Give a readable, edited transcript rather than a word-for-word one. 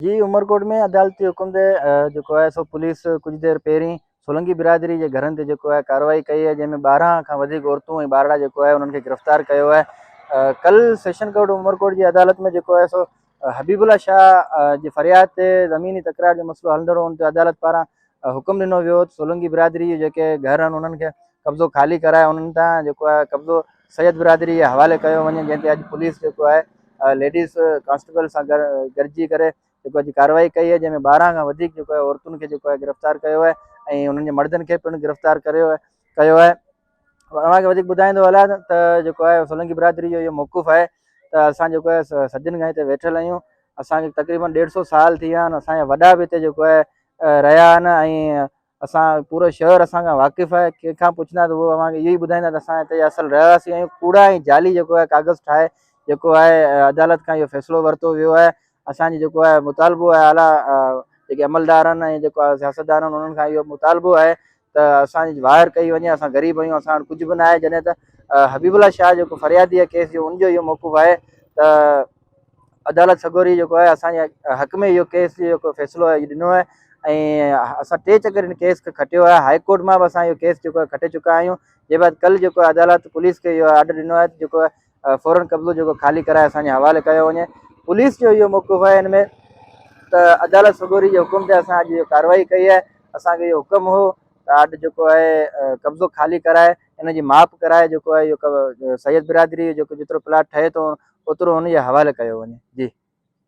جي عمرڪوٽ ۾ عدالتي حڪم تي جيڪو آهي سو پوليس ڪجهه دير پهرين سولنگي برادري جي گهرن تي جيڪو آهي ڪارروائي ڪئي آهي جنهن ۾ 12 کان وڌيڪ عورتون ۽ ٻارڙا جيڪو آهي انهن کي گرفتار ڪيو آهي ڪل سيشن ڪورٽ عمرڪوٽ جي عدالت ۾ جيڪو آهي سو حبيب الله شاهه جي فرياد تي زميني تڪرار جو مسئلو هلندڙ هو ان تي عدالت پاران حڪم ڏنو ويو ته سولنگي برادري جي جيڪي گهر آهن انهن کي قبضو خالي ڪرائي انهن تان جيڪو آهي قبضو سيد برادري جي حوالي ڪيو وڃي جنهن تي اڄ پوليس جيڪو آهي ليڊيز ڪانسٽيبل سان گڏجي ڪري جيڪو اڄ ڪارروائي ڪئي آهي جنهن ۾ 12 کان وڌيڪ جيڪو آهي عورتن کي جيڪو آهي گرفتار ڪيو آهي ۽ انهن جي مردن کي پڻ گرفتار ڪريو آهي ڪيو آهي اوهان کي وڌيڪ ٻڌائيندو هلان ته جيڪو آهي سولنگي برادري جو اهو موقف آهي ته اسان جيڪو آهي صدين کان هتي ويٺل آهيون اسان کي تقريبن ڏيڍ سو سال ٿي ويا آهن اسان جا وڏا به هتي جيڪو آهي رهيا آهن ۽ اسان پورو شهر اسان کان واقف آهي ڪنهن کان پڇندا ته اهو اوهان کي اهو ئي ٻڌائيندا ته اسان هتي جا اصل رهواسي آهيون ڪوڙا ۽ جعلي جيڪو آهي ڪاغذ ٺاهي جيڪو آهي عدالت کان اهو فيصلو ورتو ويو آهي اسان جو جيڪو آهي مطالبو آهي اعليٰ جيڪي عملدار آهن ۽ جيڪو سياستدان آهن انهن کان اهو مطالبو آهي ته اسان جي واهر ڪئي وڃي اسان غريب آهيون اسان وٽ ڪجهه به نه آهي جڏهن ته حبيب الله شاهه جيڪو فريادي آهي ڪيس جو ان جو اهو موقف آهي ته عدالت سڳوري جيڪو آهي اسان جي حق ۾ اهو ڪيس جو جيڪو فيصلو آهي اهو ڏنو آهي ۽ اسان ٽي چڪر هن ڪيس کي کٽيو آهي هائي ڪورٽ مان به اسان اهو ڪيس جيڪو آهي کٽي چڪا آهيون جنهن بعد ڪل جيڪو آهي عدالت پوليس کي اهو آرڊر ڏنو آهي ته جيڪو آهي فورن قبضو جيڪو خالي ڪرائي اسان جي حوالي ڪيو وڃي پوليس جو اهو موقف آهي هن ۾ ته عدالت سڳوري جي حڪم تي اسان اڄ اهو ڪارروائي ڪئي آهي اسان کي اهو حڪم هو ته اڄ جيڪو آهي قبضو خالي ڪرائي ان جي ماپ ڪرائي جيڪو آهي اهو سيد برادري جو جيڪو جيترو پلاٽ ٺهي ٿو اوترو ان جي حوالي ڪيو وڃي جي.